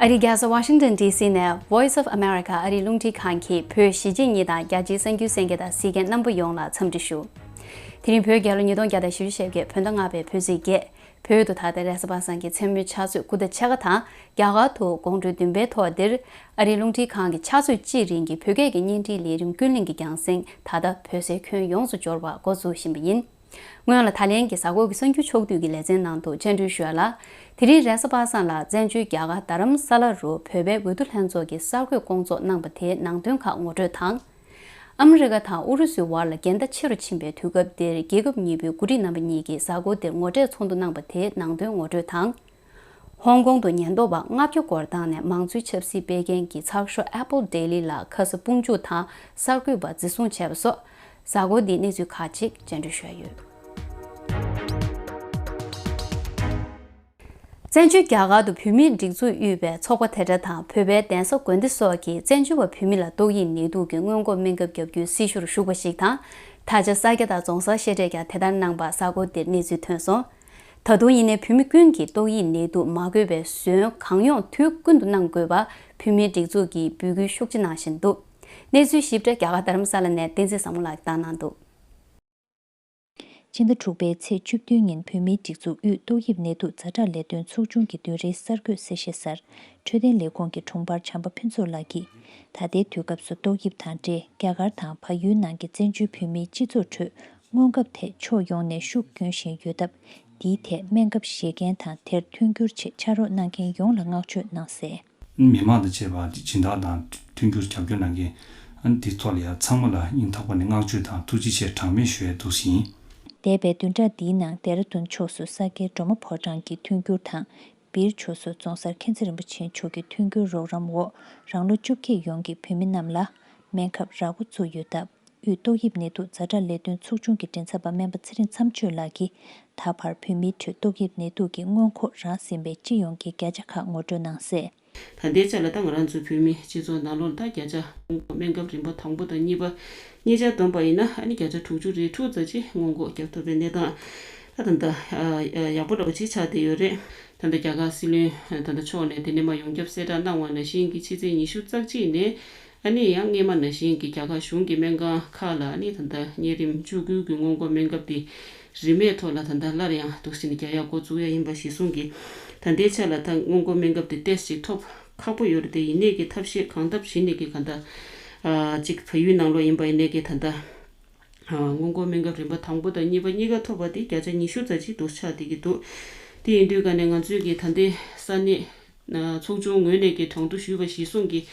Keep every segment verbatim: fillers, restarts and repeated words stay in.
ཨ་རིའི་རྒྱལ་ས་ཝ་ཤིང་ཏོན་ཌི་སི་ནས་Voice of America ཨ་རིའི་རླུང་འཕྲིན་ཁང་གིས་བོད་གཞིས་བྱེས་གཉིས་དང་རྒྱ་ཆེའི་གསར་འགྱུར་གསན་མཁན་དང་གཟིགས་མཁན་རྣམ་པ་ཡོངས་ལ་འཚམས་འདྲི་ཞུ། དེ་རིང་བོད་རྒྱལ་ལོ་ཉིས་སྟོང་བརྒྱ་དང་བཞི་བཅུ་ཞེ་བརྒྱད། བོད་ཟླ་ལྔ་པའི་བོད་ཚེས་བརྒྱད། བོད་དུ་ད་ལྟ་རེས་གཟའ་པ་སངས་ཀྱི་མཚན་མོའི་ཕྱག་ཚོད་དགུ་དང་ཕྱེད་ཀ་དང་། རྒྱ་གར་དུ་དགོང་དྲོའི་བདུན་པའི་ཐོག་འདིར། ཨ་རིའི་རླུང་འཕྲིན་ཁང་གི་ཕྱག་ཚོད་གཅིག་རིང་གི་བོད་སྐད་ཀྱི་བརྙན་འཕྲིན་ལས་རིམ་ཀུན་གླེང་གི་རྒྱང་སྲིང་ད་ལྟ་བོད་སའི་ཁྱོན་ཡོངས་སུ་འབྱོར་བ་འགོ་འཛུགས་བཞིན་པ་ཡིན། སྔོན་ལ་ད་ལན་གྱི་གཟའ་འཁོར་གྱི་གསར་འགྱུར་ཕྱོགས་བསྡུས་ཀྱི་ལེ་ཚན་ནང་དུ་བཅར་འདྲི་ཞུ་ཡ་ལ། དེ་རིང་རེས་གཟའ་པ་སངས་ལ་བཙན་བྱོལ་རྒྱ་གར་རྡ་རམ་ས་ལ་རུ་བོད་པའི་འོས་བསྡུ་ལྷན་ཚོགས་ཀྱི་གསར་འགོད་སྐོང་ཚོགས་གནང་པ་དེའི་ནང་དོན་ཁག་ངོ་སྤྲོད་དང་། ཨ་མི་རི་ཀ་དང་ཨུ་རུ་སུའི་བར་ལ་འགལ་ཟླ་ཆེ་རུ་ཕྱིན་པའི་དུས་སྐབས་འདིར་རྒྱལ་ཁབ་གཉིས་པོའི་འགོ་ཁྲིད་རྣམ་པ་གཉིས་ཀྱིས་གཟའ་འཁོར་འདིར་ངོ་འཕྲད་ཚོགས་འདུ་གནང་པ་དེའི་ནང་དོན་ངོ་སྤྲོད་དང་། ཧོང་ཀོང་དུ་ཉེན་རྟོག་པ་ལྔ་བརྒྱ་སྐོར་བཏང་ནས་མང་གཙོའི་ཆབ་སྲིད་སྤེལ་མཁན་གྱི་ཚགས་ཤོག་Apple Daily ལ་ཁ་ས་དཔུང་འཇུག་དང་གསར་འགོད་པ་འཛིན་བཟུང་བྱས་པ་སོགས། གཟའ་འཁོར་འདིའི་གནས་ཚུལ་ཁག་ཅིག་བཅར་འདྲི་ཞུ་ཡ་ཡོད། བཙན་བྱོལ་རྒྱ་གར་དུ་བོད་མིའི་སྒྲིག་འཛུགས་དབུས་པའི་ཚོགས་པ་དེ་འདྲ་དང་བོད་པའི་གདན་ས་དགོན་སྡེ་སོགས་ཀྱིས་བཙན་བྱོལ་བ་བོད་མི་ལ་ཏོག་དབྱིབས་ནད་དུག་གི་སྔོན་འགོག་སྨན་ཁབ་བརྒྱབ་རྒྱུའི་སྲི་ཞུར་ཞུགས་པ་ཞིག་དང་། ད་ཆ་ས་སྐྱ་དང་རྫོང་སར་བཤད་གྲྭས་ཀྱང་དེ་ལྟར་གནང་བ་གཟའ་འཁོར་འདིར་གནས་ཚུལ་ཐོན་སོང་། ད་དུང་ཡིན་ནའི་བོད་མི་ཀུན་གྱིས་ཏོག་དབྱིབས་ནད་དུག་མ་འགོས་པའི་ཟོན་གང་ཡོང་དུས་ཀུན་ཏུ་གནང་དགོས་པ་བོད་མིའི་སྒྲིག་འཛུགས་ཀྱིས་འབོད་སྐུལ་ཤུགས་ཆེ་གནང་བཞིན་འདུག། གནས་ཚུལ་ཞིབ་ཕྲ་རྒྱ་གར་རྡ་རམ་ས་ལ་ནས་བསྟན་འཛིན་བཟང་མོ་ལགས་ཀྱིས་བཏང་གནང་འདུག། ཕྱི་ཟླ་དྲུག་པའི་ཚེས་བཅུ་བདུན་ཉིན་བོད་མིའི་སྒྲིག་འཛུགས་དབུས་ཏོག་དབྱིབས་ནད་དུག་ཛ་དྲག་ལས་དོན་ཚོགས་ཆུང་གི་བདུན་རེའི་གསར་འགོད་གསལ་བཤད་གསར་འཕྲོད་བསྟེན་ལས་ཁུངས་ཀྱི་དྲུང་འཕར་བྱམས་པ་ཕུན་ཚོགས་ལགས་ཀྱིས། ད་ལྟའི་དུས་སྐབས་སུ་ཏོག་དབྱིབས་དང་འབྲེལ་རྒྱ་གར་དང་བལ་ཡུལ་ནང་གི་བཙན་བྱོལ་བོད་མིའི་སྤྱི་ཚོགས་ཁྲོད་སྔོན་ཁབ་ཐད་ཕྱོགས་ཡོངས་ནས་ཤུགས་སྐྱོན་བཞིན་ཡོད་སྟབས། འདིའི་ཐད་སྨན་ཁབ་བཞེས་མཁན་དང་དེར་མཐུན་འགྱུར་ཆེད་ཕྱག་རོགས་གནང་མཁན་ཡོངས་ལ་བསྔགས་བརྗོད་གནང་གསལ། མི་མང་དང་བཅས་པ་སྦྱིན་བདག་དང་མཐུན་འགྱུར་རྒྱབ་སྐྱོར་གནང་མཁན་འདི་ཚོ་ལ་ཡང་ཚང་མ་ལ་སྙིང་ཐག་པ་ནས་བསྔགས་བརྗོད་དང་ཐུགས་རྗེ་ཆེ་གྲངས་མེད་ཞུ་ཡས་འདུག་ཟིན། འདས་པའི་བདུན་ཕྲག་འདིའི་ནང་ལྡེ་ར་ལྡུན་ཕྱོགས་སུ་ས་སྐྱའི་སྒྲོལ་མ་ཕོ་བྲང་གི་མཐུན་འགྱུར་དང་། སྦིར་ཕྱོགས་སུ་རྫོང་སར་མཁྱེན་བརྩེ་རིན་པོ་ཆེ་མཆོག་གི་མཐུན་འགྱུར་རོགས་རམ་འོག་རང་ལོ་བཅོ་བརྒྱད་ཡོངས་ཀྱི་བོད་མི་རྣམས་ལ་སྨན་ཁབ་རག་མགོ་བཙུགས་ཡོད་སྟབས། དབུས་ཏོག་དབྱིབས་ནད་དུག་ཛ་དྲག་ལས་དོན་ཚོགས་ཆུང་གི་མགྲིན་ཚབ་པ་སྨན་པ་ཚེ་རིང་མཚམས་གཅོད་ལགས་ཀྱིས་ད་བར་བོད་མིའི་ཁྲོད་ཏོག་དབྱིབས་ནད་དུག་གི་སྔོན་འགོག་རག་ཟིན་པའི་སྤྱི་ཡོངས་ཀྱི་བརྒྱ་ཆ་ཁག་ངོ་སྤྲོད་གནང་གསལ། ད་ལྟའི་ཆ་ལ་ད་ང་རང་ཚོའི་བོད་མི་སྤྱི་ཚོགས་ནང་ལོགས་ལ་ད་བརྒྱ་ཆ་སྨན་ཁབ་རིམ་པ་དང་པོ་དང་གཉིས་པ་གཉིས་ཆར་བསྡོམས་པ་ཡིན་ན་ཨ་ནི་བརྒྱ་ཆ་དྲུག་ཅུ་རེ་དྲུག་ཙམ་ཅིག་སྔོན་འགོག་བརྒྱབ་ཐུབ་པའི་གནས་སྟངས་ད་ད་ལྟ་ཡག་པོ་འདྲ་བོ་ཅིག་ཆགས་བསྡད་ཡོད་རེད། ད་ལྟ་རྒྱ་གར་སྲིད་བློན་ད་ལྟ་མཆོག་ནས་དེ་ནས་མར་ཡོངས་ཁྱབ་གསལ་བསྒྲགས་གནང་བ་ནང་བཞིན་གྱི་ཕྱི་ཚེས་ཉི་ཤུ་རྩ་གཅིག་ནས་ཨ་ནི་ཡང་སྔས་མ་ནང་བཞིན་གྱི་རྒྱ་གར་གཞུང་གི་སྨན་ཁང་ཁག་ལ་ཨ་ནི་ད་ལྟ་གཉན་རིམས་བཅུ་དགུ་གི་སྔོན་འགོག་སྨན་ཁབ་དེ་རིན་མེད་ཐོག་ལ་ད་ལྟ་སླར་ཡང་འདུག་སེ་ནས་རྒྱག་ཡག་འགོ་བཙུགས་ཡ་ཡིན་པ་གཞིར་བཟུང་གིས་ད་ལྟའི་ཆ་ལ་ད་སྔོན་འགོག་སྨན་ཁབ་དེ་ཏོག་ཙམ་ཅིག་ཐོབ་ཁག་པོ་ཡོད་རེད་དེ། ཡིན་ནའི་གི་ཐབས་ཤེས་གང་ཐབས་བྱས་ནས་གི་ག་ད་ཅིག་བལ་ཡུལ་ནང་ལོགས་ཡིན་པ་ཡིན་ནའི་གི་ད་ལྟ་སྔོན་འགོག་སྨན་ཁབ་རིམ་པ་དང་པོ་དང་གཉིས་པ་གཉིས་ཀ་ཐོབ་པ་དེ་བརྒྱ་ཆ་ཉི་ཤུ་ཙམ་ཅིག་འདུག་ཆགས་བསྡད་ཀྱི་འདུག། དེ་ཡིན་དུས་ག་ནས་ང་ཚོའི་གི་ད་ལྟའི་ས་གནས་ཚོགས་ཆུང་ངོས་ནས་ཀྱི་གྲངས་ཐོ་ཞུས་པ་གཞིར་བཟུང་གིས་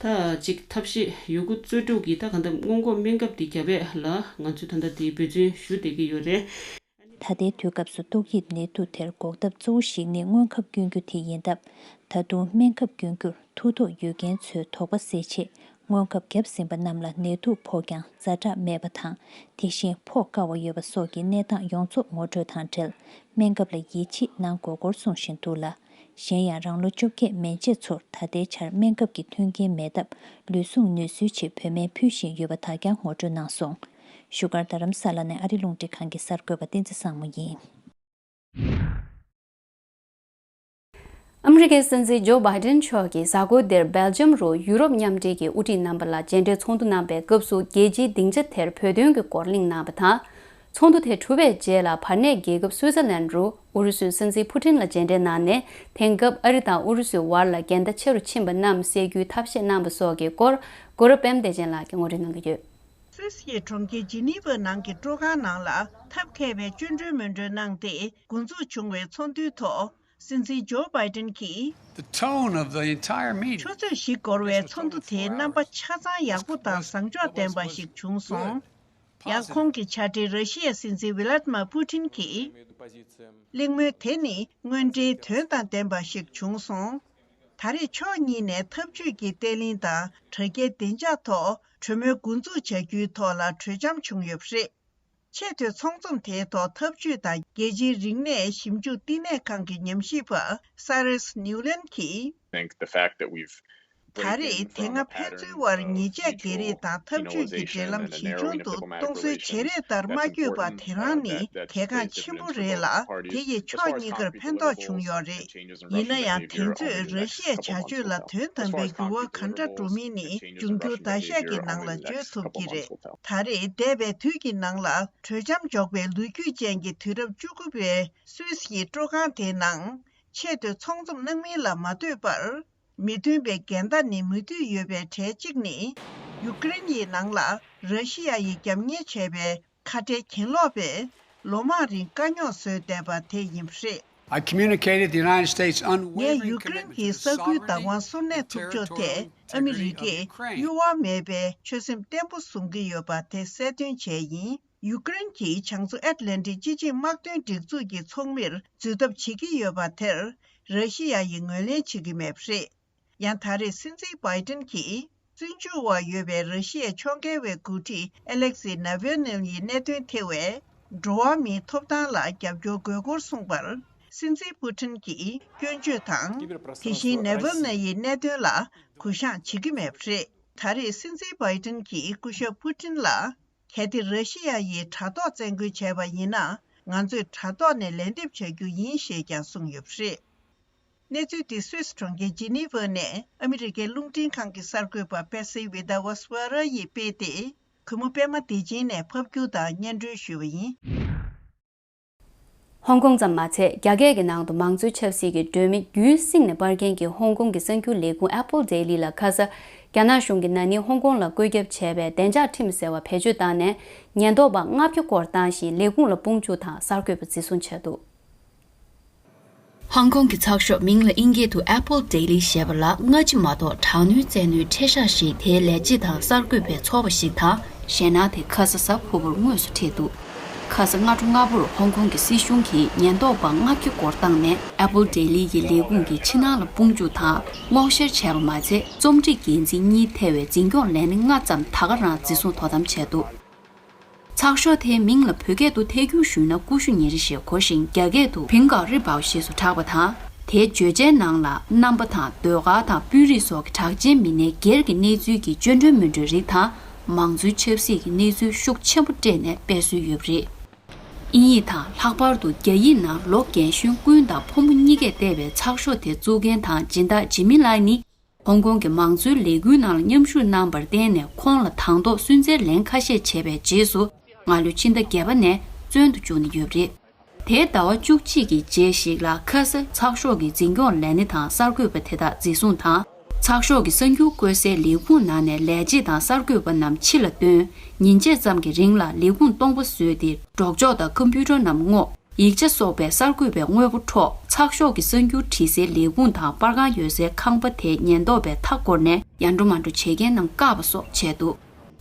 ད་ཅིག་ཐབས་ཤེས་ཡོད་རྒུ་རྩལ་སྤྲུགས་ཀྱིས་ད་གང་ལྟར་སྔོན་འགོག་སྨན་ཁབ་འདི་བརྒྱབ་པ་ལ་ང་ཚོས་ད་ལྟ་འདི་འབད་བརྩོན་ཞུ་བསྡད་ཀྱི་ཡོད་རེད། ད་ལྟའི་དུས་སྐབས་སུ་ཏོག་དབྱིབས་ནད་དུག་དེར་འགོག་ཐབས་གཙོ་བོ་ཞིག་ནི་སྔོན་ཁབ་སྐྱོན་རྒྱུ་དེ་ཡིན་སྟབས། ད་དུང་སྨན་ཁབ་སྐྱོན་རྒྱུར་ཐུགས་དོགས་ཡོད་མཁན་ཚོའི་དོགས་པ་སེལ་ཆེད། སྔོན་ཁབ་བརྒྱབ་ཟིན་པ་རྣམས་ལ་ནད་དུག་ཕོག་ཀྱང་ཛ་དྲག་མེད་པ་དང་། དེ་བཞིན་ཕོག་དཀའ་བ་ཡོད་པ་སོགས་ཀྱི་གནས་སྟངས་ཡོངས་རྫོགས་ངོ་སྤྲོད་དང་འབྲེལ། སྨན་ཁབ་ལ་ཡིད་ཆེས་གནང་དགོས་སྐོར་གསུངས་བཞིན་འདུག་ལ། གཞན་ཡང་རང་ལོ་བཅོ་བརྒྱད་མན་ཆད་ཚོར་ད་ལྟའི་ཆར་སྨན་ཁབ་ཀྱི་མཐུན་རྐྱེན་མེད་སྟབས། ལུས་ཟུངས་ནུས་གསོའི་ཆེད་བོད་སྨན་ཕུལ་བཞིན་ཡོད་པ་དག་ཀྱང་ངོ་སྤྲོད་གནང་སོང་། བཞུགས་སྒར་རྡ་རམ་ས་ལ་ནས་ཨ་རི་རླུང་འཕྲིན་ཁང་གི་གསར་འགོད་པ་བསྟན་འཛིན་བཟང་མོ་ཡིན། ཨ་མི་རི་ཀའི་སྲིད་འཛིན་ཇོ་བྷའི་ཏན་མཆོག་གིས་གཟའ་འཁོར་འདིར་སྦེལ་ཇམ་རུ་ཡུ་རོབ་མཉམ་འབྲེལ་གྱི་དབུ་ཁྲིད་རྣམ་པ་ལ་མཇལ་འཕྲད་ཚོགས་འདུ་གནང་པའི་སྐབས་སུ་རྒྱལ་སྤྱིའི་སྡིངས་ཆ་དེར་བོད་དོན་གྱི་སྐོར་གླེང་གནང་བ་དང་། ཚོགས་འདུ་དེ་གྲུབ་པའི་རྗེས་ལ་བར་གནས་རྒྱལ་ཁབ་སུའུ་ཙེར་ལན་རུ་ཨུ་རུ་སུའི་སྲིད་འཛིན་ཕུ་ཏིན་ལ་མཇལ་འཕྲད་གནང་ནས། དེང་སྐབས་ཨ་རི་དང་ཨུ་རུ་སུའི་བར་ལ་འགལ་ཟླ་ཆེ་རུ་ཕྱིན་པ་རྣམས་སེལ་རྒྱུའི་ཐབས་ཤེས་གནང་བ་སོགས་ཀྱི་སྐོར་གུ་རུ་པད་མ་བདེ་ཆེན་ལགས་ཀྱིས་ངོ་སྤྲོད་གནང་གི་ཡོད། སུད་སི་ཡི་གྲོང་ཁྱེར་ཇི་ནི་ཝ་ནང་གི་སྤྲོ་ཁང་ནང་ལ་ཐབས་མཁས་པའི་བཅིངས་འགྲོལ་སྨོན་འདུན་གནང་སྟེ་འགོ་འཛུགས་བྱུང་བའི་ཚོགས་འདུའི་ཐོག་སྲིད་འཛིན་ཇོ་བྷའི་ཏན་གྱིས། The tone of the entire meeting ཆུ་ཚོད་བཞི་འགོར་བའི་ཚོགས་འདུ་དེ་རྣམ་པ་ཆ་ཚང་ཡག་པོ་དང་བཟང་ཕྱོགས་ལྡན་པ་ཞིག་བྱུང་སོང་། ཡང་ཁོང་གི་བྱ་བྲལ་ར་ཤི་ཡའི་སྲིད་འཛིན་ཝི་ལཱད་མ་པུ་ཏིན་གྱིས། གླེང་མོལ་དེ་ནི་དངོས་འབྲེལ་དོན་དང་ལྡན་པ་ཞིག་བྱུང་སོང་། ད་རེས་ཕྱོགས་གཉིས་ནས་འཐབ་ཇུས་ཀྱི་བརྟན་ལྷིང་དང་དྲ་རྒྱའི་བདེ་འཇགས་ཐོག་གྲོས་མོལ་འགོ་འཛུགས་བྱ་རྒྱུའི་ཐོག་ལ་གྲོས་འཆམ་བྱུང་ཡོད་པ་རེད། ཆེས་མཐོའི་ཚོགས་འཛོམས་དེའི་ཐོག་འཐབ་ཇུས་དང་རྒྱལ་སྤྱིའི་རིག་གནས་ཞིབ་འཇུག་བསྟི་གནས་ཁང་གི་ཉམས་ཞིབ་པ་Cyrus Newland གྱིས། Think the fact that we've ད་རེས་དེ་སྔ་ཕན་ཚུན་བར་ཉེས་ཆད་འགེལ་རེས་དང་འཐབ་ཇུས་ཀྱི་འབྲེལ་ལམ་ཇེ་ཆུང་དུ་གཏོང་སྲོལ་བརྗེ་རེས་ལྟར་མ་བསྐྱོད་པ་དེ་རང་ནི་གལ་འགངས་ཆེན་པོ་རེད་ལ། དེ་ཡིས་ཕྱོགས་གཉིས་ཀར་ཕན་ཐོགས་བྱུང་ཡོད་རེད། ཡིན་ན་ཡང་དེ་ཚོས་ར་ཤི་ཡའི་བྱ་སྤྱོད་ལ་དོན་དམ་པའི་འགྱུར་བ་ག་འདྲ་འགྲོ་མིན་ནི་འབྱུང་འགྱུར་ཟླ་ཤས་ཀྱི་ནང་ལ་བརྗོད་ཐུབ་ཀྱི་རེད། ད་རེས་འདས་པའི་དུས་ཀྱི་ནང་ལ་གྲོས་འཆམ་འཇོག་པའི་ལོ་རྒྱུས་ཅན་གྱི་དུས་རབས་བཅུ་དགུ་པའི་སུད་སི་ཡི་སྤྲོ་ཁང་དེའི་ནང་ཆེད་དུ་ཚོགས་འཛོམས་གནང་མིན་ལ་མ་ལྟོས་པར། མི་མཐུན་པའི་འགལ་ཟླ་ནི་མུ་མཐུད་ཡོད་པའི་གྲས་གཅིག་ནི། ཡུ་ཀེ་རེན་ཡི་ནང་ལ་ར་ཤི་ཡ་ཡིས་རྒྱབ་གཉེར་བྱས་པའི་ཁ་བྲལ་གྱེན་ལོག་པས་ལོ་མང་རིང་དཀའ་རྙོག་བཟོས་བསྡད་པ་དེ་ཡིན་པ་རེད། I communicated the United States' ངས་unwavering ཡུ་ཀེ་རེན་commitment to གྱི་its ས་ཁུལ་བདག་དབང་sovereignty སོར་གནས་and ཐུབ་ཕྱོགས་ཐད་territorial ཨ་མི་རི་integrity of ཀས་Ukraine. གཡོ་བ་མེད་པའི་ཆོད་སེམས་བརྟན་པོ་བཟུང་གི་ཡོད་པ་དེ་གསལ་སྟོན་བྱས་ཡིན། ཡུ་ཀེ་རེན་གྱིས་བྱང་མཚོ་ཨེཊ་ལན་ཊིག་སྤྱི་ཆིངས་དམག་དོན་སྒྲིག་འཛུགས་ཀྱི་ཚོགས་མིར་འཛུལ་ཐབས་བྱེད་ཀྱི་ཡོད་པ་དེར་ར་ཤི་ཡ་ཡིས་ངོས་ལེན་བྱེད་ཀྱི་མེད་པ་རེད། ཡང་ད་རེས་སྲིད་འཛིན་བྷའི་ཏིན་གྱིས་བཙོན་འཇུག་འོག་ཡོད་པའི་ར་ཤི་ཡའི་ཕྱོགས་འགལ་བའི་འགོ་ཁྲིད་ཨེ་ལེག་སི་ནཱ་ཝལ་ནི་ཡི་གནད་དོན་ཐེ་བའི་འགྲོ་བ་མིའི་ཐོབ་ཐང་ལ་རྒྱབ་སྐྱོར་དགོས་སྐོར་གསུངས་པར། སྲིད་འཛིན་པུ་ཏིན་གྱིས་སྐྱོན་བརྗོད་དང་། དེ་བཞིན་ནཱ་ཝལ་ནི་ཡི་གནད་དོན་ལ་གུ་བཤངས་བྱེད་ཀྱི་མེད་པ་རེད། ད་རེས་སྲིད་འཛིན་བྷའི་ཏིན་གྱིས་སྐུ་ཞབས་པུ་ཏིན་ལ། གལ་ཏེ་ར་ཤི་ཡ་ཡིས་དྲ་ཐོག་བཙན་རྒོལ་བྱས་པ་ཡིན་ན། ང་ཚོས་དྲ་ཐོག་ནས་ལན་འདེབས་བྱ་རྒྱུ་ཡིན་ཞེས་ཀྱང་གསུངས་ཡོད་པ་རེད། གནས་ཚུལ་འདི་སུད་སི་གྲོང་ཁྱེར་ཇི་ནི་ཝ་ནས་ཨ་མི་རི་ཀའི་རླུང་འཕྲིན་ཁང་གི་གསར་འགོད་པ་པེ་སི་ཝི་ད་ཝ་སི་ཝ་ར་ཡིས་སྤེལ་ཏེ། གུས་མོ་པད་མ་བདེ་ཆེན་ནས་ཕབ་སྒྱུར་དང་སྙན་སྒྲོན་ཞུས་པ་ཡིན། ཧོང་ཀོང་ཙམ་མ་ཚད་རྒྱ་སྐད་ཀྱི་ནང་དུ་མང་གཙོའི་ཆབ་སྲིད་ཀྱི་སྒྲོན་མེ་རྒྱུན་བསྲིངས་ནས་སྤར་མཁན་གྱི་ཧོང་ཀོང་གི་གསར་འགྱུར་ལས་ཁུངས་Apple Daily ལ་ཁ་ས། རྒྱ་ནག་གཞུང་གིས་ན་ནིང་ཧོང་ཀོང་ལ་བཀོད་ཁྱབ་བྱས་པའི་བདེ་འཇགས་ཁྲིམས་ཟེར་བ་བེད་སྤྱོད་བཏང་ནས་ཉེན་རྟོག་པ་ལྔ་བརྒྱ་སྐོར་བཏང་ཞིང་ལས་ཁུངས་ལ་དཔུང་འཇུག་དང་གསར་འགོད་པ་འཛིན་བཟུང་བྱས་འདུག་ཧོང་ཀོང་གི་ཚགས་ཤོག་མིང་ལ་དབྱིན་སྐད་དུ་Apple Daily ཞེས་པ་ལ་སྔ་ཕྱི་མ་གཏོགས་དྲག་གནོན་བཙན་གནོན་འཕྲལ་བཞག་ཞིག་དེའི་ལས་བྱེད་དང་གསར་འགོད་པའི་ཚོགས་པ་ཞིག་དང་ཞེད་སྣང་དེ་ཁ་ས་གཟའ་ཕུར་བུར་དངོས་སུ་འཕྲད་འདུག་ཁ་ས་སྔ་དྲོ་སྔ་པོར་ཧོང་ཀོང་གི་སྲིད་གཞུང་གིས་ཉེན་རྟོག་པ་ལྔ་བརྒྱ་སྐོར་བཏང་ནས་Apple Daily ཡི་ལས་ཁུངས་ཀྱི་ཕྱི་ནང་ལ་དཔུང་འཇུག་དང་སྔོག་བཤེར་བྱས་པ་མ་ཚད་རྩོམ་སྒྲིག་འགན་འཛིན་གཉིས་ཐེ་བའི་འཛིན་སྐྱོང་ལས་སྣེ་ལྔ་ཙམ་ད་ག་རང་འཛིན་བཟུང་དོ་དམ་བྱས་འདུག་ཚགས་ཤོག་དེའི་མིང་ལ་བོད་སྐད་དུ་ཐད་སྒྱུར་ཞུས་ན་ཀུ་ཤུ་ཉིན་རེ་ཞེས་གོ་ཞིང་རྒྱ་སྐད་དུ་Bengal Republic ཞེས་སུ་གྲགས་པ་དང་། དེའི་བརྗོད་བྱའི་ནང་ལ་རྣམ་པ་དང་ཟློས་གར་དང་དཔོན་རིགས་སོགས་ཀྱི་གྲགས་ཅན་མི་སྣའི་སྒེར་གྱི་གནས་ཚུལ་གྱི་སྐྱོན་བྲལ་མི་འདྲའི་རིགས་དང་མང་གཙོའི་ཆབ་སྲིད་ཀྱི་གནས་ཚུལ་ཤུགས་ཆེན་པོ་སྤྲས་ནས་སྤེལ་སྲོལ་ཡོད་པ་རེད། དབྱིན་ཡིག་དང་ལྷག་པར་དུ་རྒྱ་ཡིག་ནང་ལོ་རྒན་གཞོན་ཀུན་དང་ཕོ་མོ་གཉིས་ཀས་བལྟས་པའི་ཚགས་ཤོག་དེ་གཙུག་རྒན་དང་སྦྱིན་བདག་ཇི་མི་ལའི་ནི། ཧོང་ཀོང་གི་མང་གཙོའི་ལས་འགུལ་ནང་ལ་མཉམ་ཞུགས་གནང་བར་བརྟེན་ནས་ཁོང་ལ་དང་ཐོག་སུན་གཙེར་ལན་ཁ་ཤས་བྱས་པའི་རྗེས་སུ་སྔ་ལོའི་ཕྱི་ཟླ་བརྒྱད་པ་ནས་བཙོན་དུ་བཅུག་ནས་ཡོད་པ་རེད། དེའི་ཟླ་བ་བཅུ་གཅིག་གི་རྗེས་ཤིག་ལ་ཁ་ས་ཚགས་ཤོག་གི་འཛིན་སྐྱོང་ལས་སྣེ་དང་གསར་འགོད་པ་དེ་དག་འཛིན་བཟུང་དང་། ཚགས་ཤོག་གི་གསར་འགྱུར་བཀོད་སའི་ལས་ཁུངས་ནང་ནས་ལས་བྱེད་དང་གསར་འགོད་པ་རྣམས་ཕྱི་ལ་བཏོན། ཉིན་ཕྱེད་ཙམ་གྱི་རིང་ལ་ལས་ཁུངས་སྟོང་པ་བཟོས་ཏེ་སྒྲོག་ཅོག་དང་ཀམ་པུ་ཊར་རྣམས་སྔོག་ཡིག་ཆ་སོགས་པའི་གསར་འགོད་པའི་དངོས་པོ་འཕྲོག་ཚགས་ཤོག་གི་གསར་འགྱུར་བྲིས་སའི་ལས་ཁུངས་དང་པར་ཁང་ཡོད་སའི་ཁང་པ་དེ་ཉེན་རྟོག་པས་མཐའ་བསྐོར་ནས་ཡ་འགྲོ་མ་འགྲོ་བྱེད་མཁན་རྣམས་བཀག་པ་སོགས་བྱས་འདུག་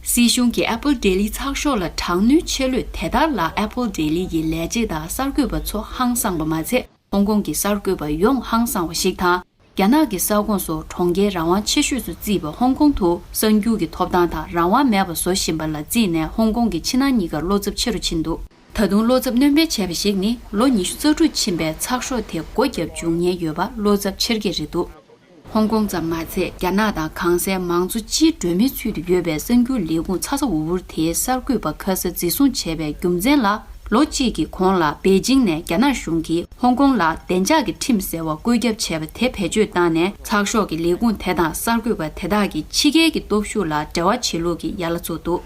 སྲིད་གཞུང་གིས་Apple Daily ཚགས་ཤོག་ལ་དྲག་གནོན་ཆེ་ལོས་དེ་ལྟར་ལ་Apple Daily ཡི་ལས་བྱེད་དང་གསར་འགོད་པ་ཚོ་ཧང་སངས་པ་མ་ཚད། ཧོང་ཀོང་གི་གསར་འགོད་པ་ཡོངས་ཧང་སངས་པ་ཞིག་དང་། རྒྱ་ནག་གི་ས་ཁོངས་སུ་གྲོང་ཁྱེར་རང་དབང་ཆེ་ཤོས་སུ་བརྩིས་པ་ཧོང་ཀོང་དུ་གསར་འགྱུར་གྱི་ཐོབ་ཐང་དང་རང་དབང་མེད་པ་བཟོ་བཞིན་པ་ལ་བརྩིས་ནས་ཧོང་ཀོང་གི་ཕྱི་ནང་གཉིས་ཀར་བློ་འཚབ་ཆེ་རུ་ཕྱིན་འདུག་ད་དུང་བློ་འཚབ་སྣོན་སྤེལ་བྱས་པ་ཞིག་ནི་ལོ་ཉི་ཤུ་རྩ་དྲུག་ཕྱིན་པའི་ཚགས་ཤོག་དེ་སྒོ་བརྒྱབ་འཇུག་ཉེན་ཡོད་པ་བློ་འཚབ་ཆེར་སྐྱེད་རེད་འདུག་ཧོང་ཀོང་ཙམ་མ་ཚད་རྒྱ་ནག་དང་གང་སའི་མང་གཙོ་སྤྱིའི་སྒྲོན་མེའི་ཚུལ་དུ་ཡོད་པའི་གསར་འགྱུར་ལས་ཁུངས་ཚ་ཚ་འུར་འུར་དེའི་གསར་འགོད་པ་ཁ་ས་འཛིན་བཟུང་བྱས་པའི་རྒྱུ་མཚན་ལ། ལོ་གཅིག་གི་གོང་ལ་པེ་ཅིང་ནས་རྒྱ་ནག་གཞུང་གིས་ཧོང་ཀོང་ལ་བདེ་འཇགས་ཀྱི་ཁྲིམས་ཟེར་བ་བཀོད་ཁྱབ་བྱས་པ་དེ་བེད་སྤྱོད་བཏང་ནས་ཚགས་ཤོག་གི་ལས་ཁུངས་དེ་དང་གསར་འགོད་པ་དེ་དག་གིས་ཕྱི་རྒྱལ་གྱི་སྟོབས་ཤུགས་ལ་འབྲེལ་བ་བྱེད་ལུགས་ཀྱི་ཡ་ལ་བཙུགས་འདུག་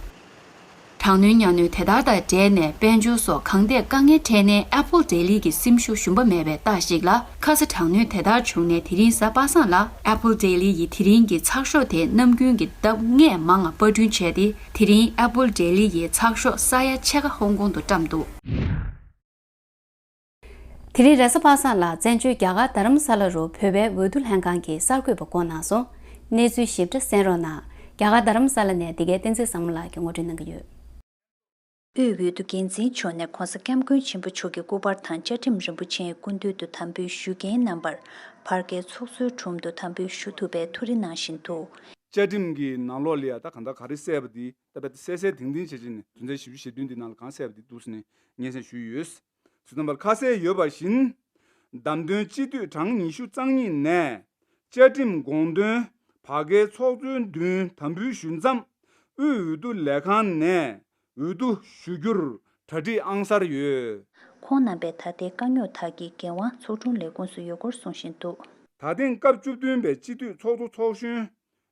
དྲག་གནོན་གཉའ་གནོན་དེ་ལྟར་དང་འབྲེལ་ནས་དཔལ་འབྱོར་སོགས་གང་ཐད་དཀའ་ངལ་འཕྲད་ནའི་Apple Daily གི་སེམས་ཤུགས་ཞུམ་པ་མེད་པའི་རྟགས་ཤིག་ལ། ཁ་ས་དྲག་གནོན་དེ་ལྟར་བྱུང་ནས་དེ་རིང་གཟའ་པ་སངས་ལ་Apple Daily ཡི་དེ་རིང་གི་ཚགས་ཤོག་དེ་ནམ་རྒྱུན་གྱི་ལྡབ་ལྔས་མང་བ་པར་སྐྲུན་བྱས་ཏེ། དེ་རིང་Apple Daily ཡི་ཚགས་ཤོག་ས་ཡ་ཕྱེད་ཀ་ཧོང་ཀོང་དུ་བཀྲམ་འདུག་དེ་རིང་རེས་གཟའ་པ་སངས་ལ་བཙན་བྱོལ་རྒྱ་གར་རྡ་རམ་ས་ལ་རུ་བོད་པའི་འོས་བསྡུ་ལྷན་ཁང་གི་གསར་འགོད་པ་བསྐོ་གནང་སོང་། གནས་ཚུལ་ཞིབ་ཕྲ་གསན་རོགས་གནང་། རྒྱ་གར་རྡ་རམ་ས་ལ་ནས་འདི་གའི་བསྟན་འཛིན་བཟང་མོ་ལགས་ཀྱིས་ངོ་སྤྲོད་གནང་གི་ཡོད། དབུས་འོས་བསྡུ་འགན་འཛིན་མཆོག་ནས་༧གོང་ས་༧སྐྱབས་མགོན་ཆེན་པོ་མཆོག་གི་སྐུ་པར་དང་བཅའ་ཁྲིམས་རིན་པོ་ཆེའི་སྐུ་མདུན་དུ་དམ་འབུལ་ཞུ་མཁན་རྣམ་པར་ཕར་རྒྱལ་ཚོགས་གཙོའི་དྲུང་དུ་དམ་འབུལ་ཞུ་ཐུབ་པའི་ཐུགས་རེ་གནང་བཞིན་འདུག་བཅའ་ཁྲིམས་ཀྱི་ནང་ལོགས་ལ་ཡ་ད་གང་ལྟར་ག་རེ་གསལ་བ་འདི་ད་ལྟ་གསལ་གསལ་ཐིང་ཐིང་བྱེད་ཀྱི་ནས་དོན་ཚན་ཞེ་བདུན་འདི་ནང་ལ་གང་གསལ་བ་འདི་འདུག་ཟེར་ནས་སྙན་སེང་ཞུས་ཡོད། ཚུལ་རྣམ་པར་ཁ་གསལ་ཡོད་པ་བཞིན། བདམས་ཐོན་སྤྱི་འཐུས་གྲངས་ཉི་ཤུ་རྩ་གཉིས་ནས་བཅའ་ཁྲིམས་དགོངས་དོན་ བར་བརྒལ་ཚོགས་གཙོའི་མདུན་དམ་འབུལ་ཞུ་མཚམས་དབུས་འོས་བསྡུ་ལས་ཁང་ནས་འོས་བསྡུ་ཞུ་རྒྱུར་གྲ་སྒྲིག་ཨང་གསར་ཡོད། ཁོང་རྣམ་པས་ད་ལྟའི་དཀའ་རྙོག་དག་གི་འགན་དབང་ཚོགས་དྲུང་ལས་ཁུངས་སུ་ཡོད་སྐོར་གསུང་བཞིན་འདུག། ད་ཐེངས་སྐབས་བཅུ་བདུན་པའི་སྤྱི་འཐུས་ཚོགས་གཙོ་ཚོགས་གཞོན་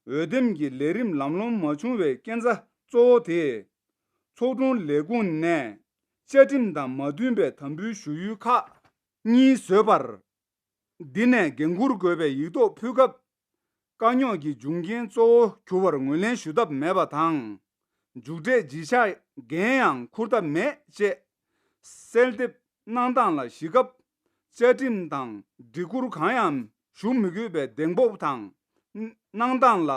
འོས་འདེམས་ཀྱི་ལས་རིམ་ལམ་ལྷོང་མ་བྱུང་བའི་རྐྱེན་རྩ་གཙོ་བོ་དེ། ཚོགས་དྲུང་ལས་ཁུངས་ནས་བཅའ་ཁྲིམས་དང་མ་མཐུན་པའི་དམ་འབུལ་ཞུ་ཡུལ་ཁག་གཉིས་བཟོས་པར། འདི་ནས་འགན་འཁུར་དགོས་པའི་ཡིག་ཐོག་ཕུལ་སྐབས། དཀའ་རྙོག་གི་འབྱུང་རྐྱེན་གཙོ་བོ་གྱུར་བར་ངོས་ལེན་ཞུ་ཐབས་མེད་པ་དང་། མཇུག་འབྲས་བརྗེད་ཆགས་འགན་ཡང་འཁུར་ཐབས་མེད་ཅེས་གསལ་འདེབས་གནང་སྟངས་ལ་གཞིགས་སྐབས། བཅའ་ཁྲིམས་དང་སྒྲིག་བཀུར་གང་ཡང་ཞུ་མི་དགོས་པའི་གདེང་སྤོབས་དང་གནང་སྟངས་ལ་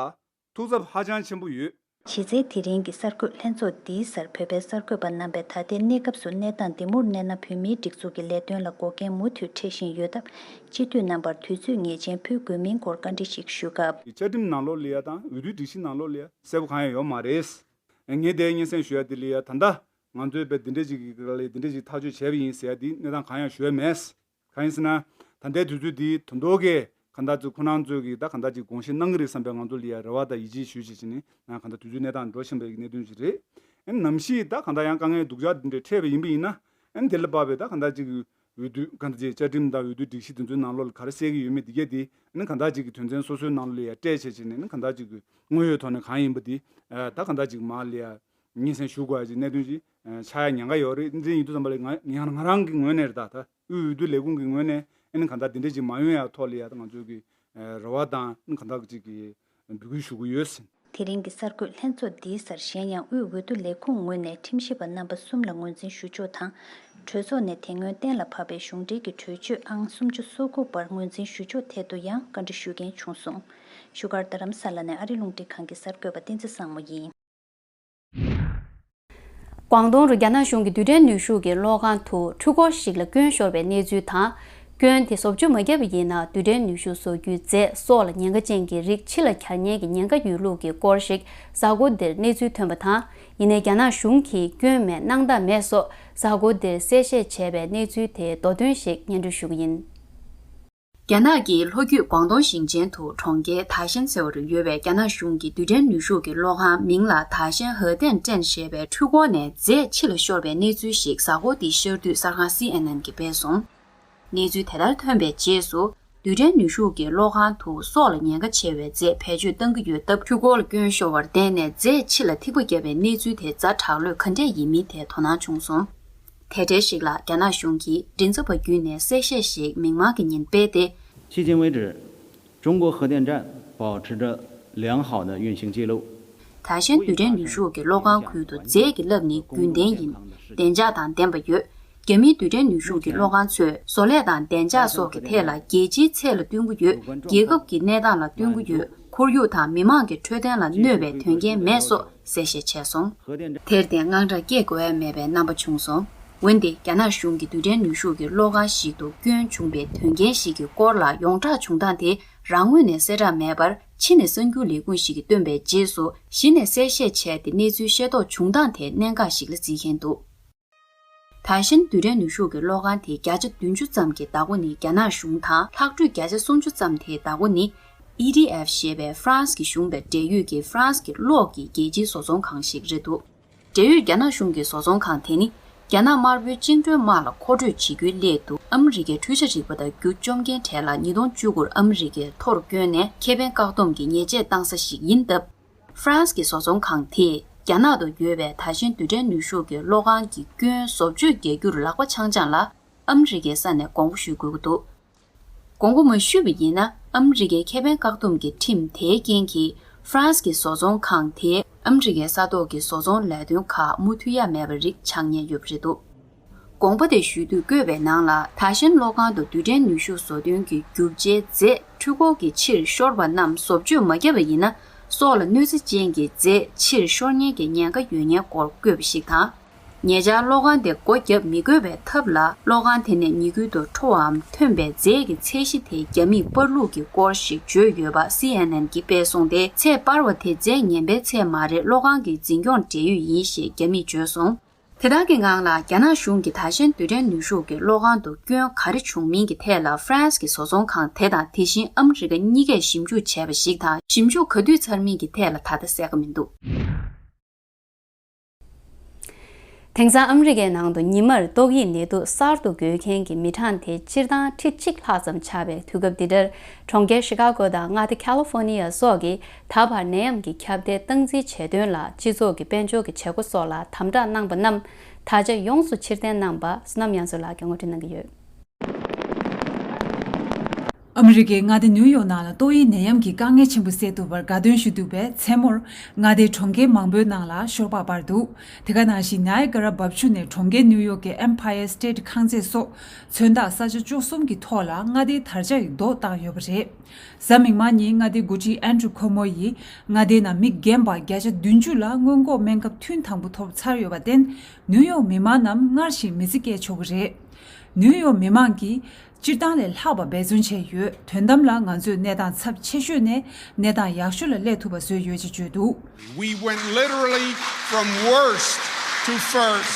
ཐུགས་འཚབ་ཧ་ཅང་ཆེན་པོ་ཡོད། གཞི་རྩའི་དེ་རིང་གི་གསར་འགོད་ལྷན་ཚོགས་འདིའི་སར་བོད་པའི་གསར་འགོད་པ་རྣམ་པས་ད་ལྟའི་གནས་སྐབས་སུ་གནས་སྟངས་འདི་མུར་གནས་ན་བོད་མིའི་སྒྲིག་འཛུགས་ཀྱི་ལས་དོན་ལ་འགོག་རྐྱེན་མུ་མཐུད་འཕྲད་བཞིན་ཡོད་སྟབས། སྤྱི་འཐུས་རྣམ་པར་དུས་ཚོད་ངེས་ཅན་ཕུལ་དགོས་མིན་སྐོར་བཀའ་འདྲི་ཞིག་ཞུས་སྐབས། བཅའ་ཁྲིམས་ནང་ལོགས་ལ་ཡ་དང་འོས་བསྡུའི་སྒྲིག་གཞི་ནང་ལོགས་ལ་ཡ་གསལ་པོ་གང་ཡང་ཡོད་མ་རེད། ངས་དེ་སྙན་སེང་ཞུ་ཡ་དེ་ལ་ཡ་ད་ལྟ་ང་ཚོའི་བས་འདི་འདྲ་ཅིག་གི་སྒང་ལ་འདི་འདྲ་ཅིག་ཐག་གཅོད་བྱས་པ་ཡིན་ཟེར་ཡ་འདི་གནས་སྟངས་གང་ཡང་ཞུ་ཡ་མེད། གང་ཡིན་ཟེར་ན། ད་ལྟའི་དུས་ཚོད་འདི་དོན་དོ་གས་གང་ལྟར་ཚོ་ཁོ་རང་ཚོས་ཀྱིས་ད་གང་ལྟར་ཅིག་དགོངས་བཞེས་གནང་གི་རེད་བསམ་པའི་ང་ཚོ་ལ་ཡ་རེ་བ་དང་ཡིད་ཆེས་ཞུ་བྱེད་ཀྱི་ནི་ང་གང་ལྟར་དུས་ཚོད་གནས་སྟངས་འགྲོ་བཞིན་པའི་གནད་དོན་ཞིག་རེད། ཨ་ནི་ནམ་ཞིག་ད་གང་ལྟར་ཡང་དཀའ་ངལ་སྡུག་ཅག་འདི་འདྲ་འཕྲད་པ་ཡིན་པ་ཡིན་ན། ཨ་ནི་དེ་ལ་དཔག་པའི་ད་གང་ལྟར་ཅིག་འོས་བསྡུ་གང་ལྟར་ཅིག་བཅའ་ཁྲིམས་དང་འོས་བསྡུ་སྒྲིག་གཞི་དེ་ཚོའི་ནང་ལོགས་ལ་ག་རེ་གསལ་གྱི་ཡོད་མེད་འདི་གས་དེ་ཨ་ནི་གང་ལྟར་ཅིག་གི་དོན་ཚན་སོ་སོའི་ནང་ལོགས་ལ་ཡ་སྤྲད་བྱས་བྱས་ནས་ཨ་ནི་གང་ལྟར་ཅིག་གི་དངོས་ཡོད་ཐོག་ནས་གང་ཡིན་པ་འདི་ད་གང་ལྟར་ཅིག་མར་ལ་ཡ། སྙན་སེང་ཞུ་དགོས་ཡ་ཅིག་གནད་དོན་ཅིག་ཆགས་ཡ་ཉེན་ཁ་ཡོད་རེད། འདི་ཡིན་དུས་ཙམ་པ་ལ་ང་ང་རང་གི་ངོས་ནས་རེད་ད། ད་དབུས་འོས་བསྡུ་ལས་ཁུངས་ཀྱི་ངོས་ནས་ཨ་ནི་གང་ལྟར་འདི་འདྲ་ཅིག་མ་ཡོང་ཡ་ཐོག་ལ་ཡ་ད་ང་ཚོའི་གི་རེ་བ་དང་ཨ་ནི་གང་ལྟར་ཅིག་གི་འབོད་སྐུལ་ཞུ་གི་ཡོད་ཟིན། དེ་རིང་གི་གསར་འགོད་ལྷན་ཚོགས་འདིའི་སར་གཞན་ཡང་དབུས་འོས་བསྡུ་ལས་ཁུངས་ངོས་ནས་ཁྲིམས་ཞིབ་པ་རྣམ་པ་གསུམ་ལ་ངོས་འཛིན་ཞུ་ཕྱོགས་དང་། གྲོས་ཚོགས་ནས་དེ་སྔོན་གཏན་ལ་ཕབ་པའི་གཞུང་འབྲེལ་གྱི་གྲོས་ཆོད་ཨང་སུམ་ཅུ་སོ་དགུ་པར་ངོས་འཛིན་ཞུ་ཕྱོགས་ཐད་དུ་ཡང་བཀའ་འདྲི་ཞུ་མཁན་བྱུང་སོང་། བཞུགས་སྒར་རྡ་རམ་ས་ལ་ནས་ཨ་རི་རླུང་འཕྲིན་ཁང་གི་གསར་འགོད་པ་བསྟན་འཛིན་བཟང་མོ་ཡིན། ཀོང་ཏུང་རུ་རྒྱ་ནག་གཞུང་གི་རྡུལ་ཕྲན་ནུས་ཤུགས་ཀྱི་གློག་ཁང་དུ་འཕྲུལ་འཁོར་ཞིག་ལ་སྐྱོན་ཤོར་བའི་གནས་ཚུལ་དང་། སྐྱོན་དེ་བཟོ་བཅོས་མ་བརྒྱབ་པ་ཡིན་ན་རྡུལ་ཕྲན་ནུས་ཤུགས་བཟོ་རྒྱུའི་རྫས་སྲོག་ལ་ཉེན་ཁ་ཅན་གྱི་རིགས་ཕྱི་ལ་གྱར་ཉེན་གྱི་ཉེན་ཁ་ཡོད་ལུགས་ཀྱི་སྐོར་ཞིག་གཟའ་འཁོར་འདིར་གནས་ཚུལ་ཐོན་པ་དང་། ཡིན་ནའི་རྒྱ་ནག་གཞུང་གིས་སྐྱོན་མེད་གནང་ཐབས་མེད་སོགས་གཟའ་འཁོར་འདིར་གསལ་བཤད་བྱས་པའི་གནས་ཚུལ་དེའི་མདོ་དོན་ཞིག་སྙན་སྒྲོན་ཞུ་གི་ཡིན། རྒྱ་ནག་གི་ལྷོ་རྒྱུད་ཀོང་ཏུང་ཞིང་ཆེན་དུ་གྲོང་ཁྱེར་ཐ་ཤན་ཟེར་བ་རུ་ཡོད་པའི་རྒྱ་ནག་གཞུང་གི་རྡུལ་ཕྲན་ནུས་ཤུགས་ཀྱི་གློག་ཁང་མིང་ལ་ཐ་ཤན་ཧེ་ཏན་ཀྲེན་ཞེས་པའི་འཕྲུལ་འཁོར་ནས་རྫས་ཕྱི་ལ་ཤོར་བའི་གནས་ཚུལ་ཞིག་གཟའ་འཁོར་འདིའི་ཤར་དུས་གསར་ཁང་སི་ཨེན་ཨེན་གྱིས་སྤེལ་སོང་། གནས་ཚུལ་དེ་ལྟར་ཐོན་པའི་རྗེས་སུ། རྡུལ་ཕྲན་ནུས་ཤུགས་ཀྱི་གློག་ཁང་དུ་སྲོག་ལ་ཉེན་ཁ་ཆེ་བའི་རྫས་བེད་སྤྱོད་གཏང་གི་ཡོད་སྟབས། འཕྲུལ་འཁོར་ལ་སྐྱོན་ཤོར་བར་བརྟེན་ནས་རྫས་ཕྱི་ལ་ཐིགས་པ་བརྒྱབ་པའི་གནས་ཚུལ་དེ་ཛ་དྲག་ལོས་ག་འདྲས་ཡིན་མིན་ཐད་དོ་སྣང་བྱུང་སོང་། དེ་འབྲེལ་ཞིག་ལ་རྒྱ་ནག་གཞུང་གིས་མགྲིན་ཚབ་པ་བརྒྱུད་ནས་གསལ་བཤད་ཞིག་མིག་དམར་གྱི་ཉིན་སྤེལ་ཏེ། 迄今为止，中国核电站保持着良好的运行记录。 ཐ་ཤན་རྡུལ་ཕྲན་ནུས་ཤུགས་ཀྱི་གློག་ཁང་ཁུལ་དུ་རྫས་ཀྱི་རླབས་ནི་རྒྱུན་ལྡན་ཡིན། བདེ་འཇགས་དང་ལྡན་པ་ཡོད། རྒྱ་མིའི་རྡུལ་ཕྲན་ནུས་ཤུགས་ཀྱི་གློག་ཁང་ཚོས་བཟོ་ལས་དང་བདེ་འཇགས་སོགས་ཀྱི་ཐད་ལ་རྒྱལ་སྤྱིའི་ཚད་ལ་བསྟུན་གྱི་ཡོད། རྒྱལ་ཁབ་ཀྱི་གནས་སྟངས་ལ་བསྟུན་གྱི་ཡོད། ཁོར་ཡུག་དང་མི་མང་གི་འཕྲོད་བསྟེན་ལ་གནོད་པའི་དོན་རྐྱེན་མེད་སོགས་གསལ་བཤད་བྱས་སོང་། དེར་བརྟེན་དངངས་སྐྲག་སྐྱེ་དགོས་ཡ་མེད་པའི་རྣམ་པ་བྱུང་སོང་། འོན་ཏེ་རྒྱ་ནག་གཞུང་གིས་རྡུལ་ཕྲན་ནུས་ཤུགས་ཀྱི་གློག་ཁང་ཞིག་ཏུ་སྐྱོན་བྱུང་པའི་དོན་རྐྱེན་ཞིག་གི་སྐོར་ལ་ཡོངས་གྲགས་བྱུང་སྟངས་དེ་རང་ངོས་ནས་གསལ་བསྒྲགས་མེད་པར། ཕྱི་ནས་གསར་འགྱུར་ལས་ཁུངས་ཤིག་གིས་བཏོན་པའི་རྗེས་སུ་གཞི་ནས་གསལ་བཤད་བྱས་ཏེ་གནས་ཚུལ་ཤེས་རྟོགས་བྱུང་སྟངས་དེ་གནད་འགག་ཞིག་ལ་བརྩི་མཁན་འདུག། ཐ་ཤན་རྡུལ་ཕྲན་ནུས་ཤུགས་ཀྱི་གློག་ཁང་དེ་བརྒྱ་ཆ་བདུན་ཅུ་ཙམ་གྱི་བདག་པོ་ནི་རྒྱ་ནག་གཞུང་དང་། ལྷག་འཕྲོས་བརྒྱ་ཆ་སུམ་ཅུ་ཙམ་དེའི་བདག་པོ་ནི་ཨི་ཌི་ཨེཕ་ཞེས་པའི་ཧྥ་རན་སི་གཞུང་དང་འབྲེལ་ཡོད་ཀྱི་ཧྥ་རན་སི་གི་གློག་གི་རྒྱལ་སྤྱིའི་བཟོ་ཚོང་ཁང་ཞིག་རེད་འདུག། འབྲེལ་ཡོད་རྒྱ་ནག་གཞུང་གི་བཟོ་ཚོང་ཁང་དེ་ནི་རྒྱ་ནག་དམར་པོའི་བཅིངས་འགྲོལ་དམག་ལ་མཁོ་སྤྲོད་བྱེད་རྒྱུའི་སླད་དུ་ཨ་མི་རི་ཀའི་འཕྲུལ་ཆས་རིག་པ་དང་རྒྱུ་བཅོམ་མཁན་གྲས་ལ་ཉིས་སྟོང་བཅུ་དགུ་ཨ་མི་རི་ཀའི་ཐོ་རུ་བསྐྱོན་ནས་ཁེ་ཕན་བཀག་སྡོམ་གྱི་ཉེས་ཆད་བཏང་ས་ཞིག་ཡིན་སྟབས། ཧྥ་རན་སི་གི་བཟོ་ཚོང་ཁང་དེས་རྒྱ་ནག་ཏུ་ཡོད་པའི་ཐ་ཤན་རྡུལ་ཕྲན་ནུས་ཤུགས་ཀྱི་གློག་ཁང་གི་སྐྱོན་བཟོ་བཅོས་རྒྱག་རྒྱུར་ལག་པ་འཆང་འཆང་ལ་ཨ་མི་རི་ཀའི་ས་ནས་དགོངས་པ་ཞུ་དགོས་ཀྱི་འདུག། དགོངས་པ་མ་ཞུས་པ་ཡིན་ན་ཨ་མི་རི་ཀའི་ཁེ་ཕན་བཀག་སྡོམ་གྱི་ཁྲིམས་དེའི་རྐྱེན་གྱིས་ཧྥ་རན་སི་གི་བཟོ་ཚོང་ཁང་དེས་ཨ་མི་རི་ཀའི་ས་ཐོག་གི་བཟོ་ཚོང་ལས་དོན་ཁག་མུ་མཐུད་ཡ་མེད་པ་རིགས་ཆགས་ཉེན་ཡོད་པ་རེད་འདུག། དགོངས་པ་དེ་ཞུ་དུས་བཀོད་པའི་ནང་ལ་ཐ་ཤན་གློག་ཁང་དུ་རྡུལ་ཕྲན་ནུས་ཤུགས་བཟོ་སྐྲུན་གྱི་རྒྱུ་ཆའི་རྫས་འཕྲུལ་འཁོར་གྱི་ཕྱིར་ཤོར་བ་རྣམས་བཟོ་བཅོས་མ་བརྒྱབ་པ་ཡིན་ན་སྲོག་ལ་གནོད་འཚེ་ཅན་གྱི་རྫས་ཕྱིར་ཤོར་ཉེན་གྱི་ཉེན་ཁ་ཡོད་ཉེན་སྐོར་བཀོད་པ་ཞིག་དང་། ཉེ་ཆར་གློག་ཁང་དེ་སྒོ་བརྒྱབ་མི་དགོས་པའི་ཐབས་ལ་གློག་ཁང་དེ་ནས་ཉེ་ཁུལ་དུ་འཕྲོ་བའམ་ཐོན་པའི་རྫས་ཀྱི་ཚད་གཞི་དེ་རྒྱ་མིས་སྤར་ལུགས་ཀྱི་སྐོར་ཞིག་བརྗོད་ཡོད་པ་སི་ཨེན་ཨེན་གྱིས་སྤེལ་སོང་སྟེ། ཚད་སྤར་བ་དེ་རྫས་ངན་པའི་ཚད་མ་རེད། གློག་ཁང་གི་འཛིན་སྐྱོང་འབྲེལ་ཡོད་ཡིན་ཞེས་རྒྱ་མིས་བརྗོད་སོང་། དེ་དག་གི་ནང་ལ་རྒྱ་ནག་གཞུང་གིས་ད་གཞན་རྡུལ་ཕྲན་ནུས་ཤུགས་ཀྱི་གློག་ཁང་དུ་སྐྱོན་ག་རེ་བྱུང་མིན་གྱི་ཐད་ལ་ཧྥ་རན་སི་གི་བཟོ་ཚོང་ཁང་དེ་དང་དེ་བཞིན་ཨ་མི་རི་ཀ་གཉིས་ཀས་ཞིབ་འཇུག་བྱས་པ་ཞིག་དང་། ཞིབ་འཇུག་ག་དུས་ཚར་མིན་གྱི་ཐད་ལ་ད་ལྟ་གསལ་ཁ་མི་འདུག། དེང་སང་ཨ་མི་རི་ཀའི་ནང་དུ་ཉི་མར་ཏོག་དབྱིབས་ནད་དུག་གསར་དུ་འགོས་མཁན་གྱི་མི་གྲངས་དེ་སྤྱིར་བཏང་ཁྲི་གཅིག་ལྷག་ཙམ་ཆགས་པའི་དུས་སྐབས་འདི་འདྲར། གྲོང་ཁྱེར་ཤི་ཀ་གོ་དང་མངའ་སྡེ་ཁ་ལི་ཧྥོ་ནི་ཡ་སོགས་ཀྱིས་ད་བར་ནད་ཡམས་ཀྱི་ཁྱབ་གདལ་སྟངས་འཛིན་བྱེད་དོན་ལ་སྤྱི་ཚོགས་ཀྱི་དཔལ་འབྱོར་གྱི་བྱེད་སྒོ་སོགས་ལ་དམ་དྲག་གནང་པ་རྣམས་ད་ཆ་ཡོངས་སུ་ཕྱིར་འཐེན་གནང་པ་བསོད་ནམས་དབྱངས་མཚོ་ལགས་ཀྱིས་ངོ་སྤྲོད་གནང་གི་ཡོད། ཨ་མི་རི་ཀའི་མངའ་སྡེ་ནིའུ་ཡོག་ནང་ལ་ཏོག་དབྱིབས་ནད་ཡམས་ཀྱི་དཀའ་ངལ་ཆེན་པོ་སེལ་ཐུབ་པར་དགའ་སྟོན་ཞུ་འདུག་པས། མཚན་མོར་མངའ་སྡེའི་གྲོང་ཁྱེར་མང་པོའི་ནང་ལ་ཤོག་སྦག་སྤར་འདུག། དེ་ག་ནང་བཞིན་ནའི་ཀ་ར་འབབ་ཆུ་ནས་གྲོང་ཁྱེར་ནིའུ་ཡོག་གི་Empire State ཁང་བརྩེགས་སོགས་མཚོན་རྟགས་ས་ཆ་བཅུ་གསུམ་གྱི་ཐོག་ལ་མངའ་སྡེའི་དར་ཆ་ཡི་རྡོ་བཏང་ཡོད་པ་རེད། གཟའ་མིག་དམར་ཉིན་མངའ་སྡེའི་འགོ་ཁྲིད་ཨན་ཌྲུ་ཁོ་མོ་ཡིས་མངའ་སྡེའི་ནང་མི་རྒན་པ་བརྒྱ་ཆ་བདུན་ཅུ་ལ་སྔོན་འགོག་སྨན་ཁབ་ཐུན་དང་པོ་ཐོབ་ཚར་ཡོད་པར་བརྟེན། ནིའུ་ཡོག་མི་མང་རྣམས་སྔར་བཞིན་མི་ཚེ་སྐྱེལ་ཆོག་གི་རེད། ནིའུ་ཡོག་མི་མང་གིས་སྤྱིར་བཏང་ལས་ལྷག་པ་འབད་བརྩོན་བྱས་ཡོད། དོན་དམ་ལ་ང་ཚོས་གནས་སྟངས་ཚབས་ཆེ་ཤོས་ནས་གནས་སྟངས་ཡག་ཤོས་ལ་སླེབས་ཐུབ་པ་བཟོས་ཡོད་ཅེས་བརྗོད་འདུག། We went literally from worst to first.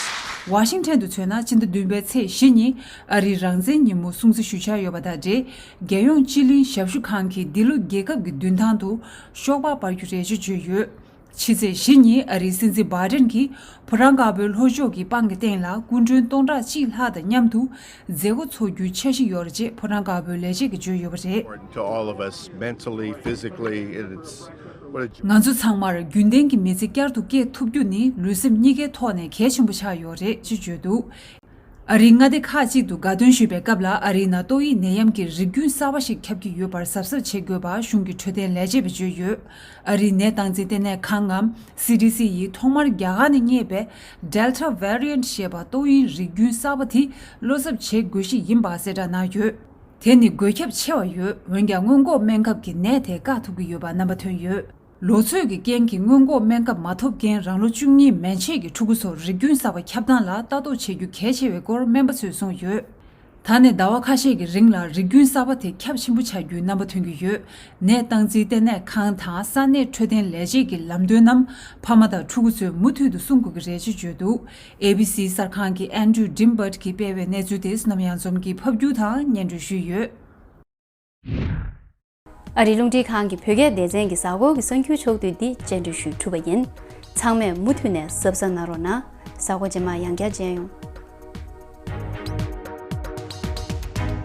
ཝ་ཤིང་ཊོན་དུ་མཚོན་ན། ཕྱི་ཟླ་བདུན་པའི་ཚེས་བཞི་ཉིན་ཨ་རིའི་རང་བཙན་ཉིན་མོ་སྲུང་བརྩི་ཞུ་འཆར་ཡོད་པ་དང་འབྲེལ། རྒྱལ་ཡོངས་སྤྱི་གླིང་ཞབས་ཞུ་ཁང་གིས་འདི་ལོ་རྒྱལ་ཁབ་ཀྱི་མདུན་ཐང་དུ་ཤོག་སྦག་སྤར་རྒྱུ་རེད་ཅེས་བརྗོད་ཡོད། ཕྱི་ཚེས་བཞི་ཉིན་ཨ་རིའི་སྲིད་འཛིན་བྷའི་ཌེན་གྱིས་ཕོ་བྲང་དཀར་པོའི་ལྷོ་ཕྱོགས་ཀྱི་པང་གི་སྟེང་ལ་སྐུ་མགྲོན་སྟོང་ཕྲག་གཅིག་ལྷག་དང་མཉམ་དུ་མཛད་སྒོ་འཚོགས་རྒྱུའི་འཆར་གཞི་ཡོད་རེད་ཅེས་ཕོ་བྲང་དཀར་པོའི་ལས་བྱེད་ཀྱིས་བརྗོད་ཡོད་པ་རེད། Important to all of us mentally, physically, and it's what a ང་ཚོ་ཚང་མར་རྒྱུན་ལྡན་གྱི་མི་ཚེ་བསྐྱར་དུ་སྐྱེལ་ཐུབ་རྒྱུ་ནི་ལུས་སེམས་གཉིས་ཀའི་ཐོག་ནས་གལ་ཆེན་པོ་ཆགས་ཡོད་རེད་ཅེས་བརྗོད་འདུག། ཨ་རིའི་མངའ་སྡེ་ཁག་ཅིག་ཏུ་དགའ་སྟོན་ཞུས་པའི་སྐབས་ལ། ཨ་རིའི་ནང་ཏོག་དབྱིབས་ནད་ཡམས་ཀྱི་རིགས་རྒྱུན་གསར་པ་ཞིག་ཁྱབ་ཀྱི་ཡོད་པར་གཟབ་གཟབ་བྱེད་དགོས་པ་གཞུང་གི་འཕྲོད་བསྟེན་ལས་བྱེད་པས་བརྗོད་ཡོད། ཨ་རིའི་ནད་སྟངས་འཛིན་ལྟེ་གནས་ཁང་ངམ་སི་ཌི་སི་ཡིས་ཐོག་མར་རྒྱ་གར་ནས་རྙེད་པའི་Delta variant ཞེས་པ་ཏོག་དབྱིབས་རིགས་རྒྱུན་གསར་པ་དེ་བློ་འཚབ་བྱེད་དགོས་གཞི་ཡིན་པ་གསལ་བསྒྲགས་གནང་ཡོད། དེ་ནི་འགོས་ཁྱབ་ཆེ་བ་ཡོད། འོན་ཀྱང་སྔོན་འགོག་སྨན་ཁབ་ཀྱིས་ནད་དེ་བཀག་ཐུབ་ཀྱི་ཡོད་པ་རྣམ་པ་ཐོན་ཡོད། ལོ་ཚོད་ཀྱི་རྐྱེན་གྱིས་སྔོན་འགོག་སྨན་ཁབ་མ་ཐོབ་མཁན་རང་ལོ་བཅུ་གཉིས་མན་ཆད་ཀྱི་ཕྲུ་གུ་ཚོར་རིགས་རྒྱུན་གསར་པ་ཁྱབ་སྟངས་ལ་ལྟ་རྟོག་བྱེད་རྒྱུ་གལ་ཆེ་བའི་སྐོར་སྨན་པ་ཚོས་གསུངས་ཡོད། ད་ནས་ཟླ་བ་ཁ་ཤས་ཀྱི་རིང་ལ་རིགས་རྒྱུན་གསར་པ་དེ་ཁྱབ་ཆེན་པོ་ཆགས་རྒྱུའི་རྣམ་པ་ཐོན་གྱི་ཡོད། ནད་སྟངས་འཛིན་ལྟེ་གནས་ཁང་དང་ས་གནས་འཕྲོད་བསྟེན་ལས་བྱེད་ཀྱི་ལམ་སྟོན་རྣམས་ཕ་མ་དང་ཕྲུ་གུ་ཚོས་མུ་མཐུད་དུ་སྲུང་དགོས་ཀྱི་རེད་ཅེས་བརྗོད་འདུག། ཨེ་བི་སི་གསར་ཁང་གི་ཨན་ཌྲུ་ཌིམ་བར་གྱིས་སྤེལ་བའི་གནས་ཚུལ་དེ་བསོད་ནམས་གཡང་འཛོམས་ཀྱིས་ཕབ་སྒྱུར་དང་སྙན་སྒྲོན་ཞུས་ཡོད། ཨ་རིའི་རླུང་འཕྲིན་ཁང་གི་བོད་སྐད་སྡེ་ཚན་གྱི་གཟའ་འཁོར་གྱི་གསར་འགྱུར་ཕྱོགས་བསྡུས་འདི་སྤྱན་འབུལ་ཞུས་གྲུབ་པ་ཡིན། ཚང་མས་མུ་མཐུད་ནས་གཟབ་གཟབ་གནང་རོགས་གནང་། གཟའ་འཁོར་རྗེས་མ་ཡང་བསྐྱར་མཇལ་ཡོང་།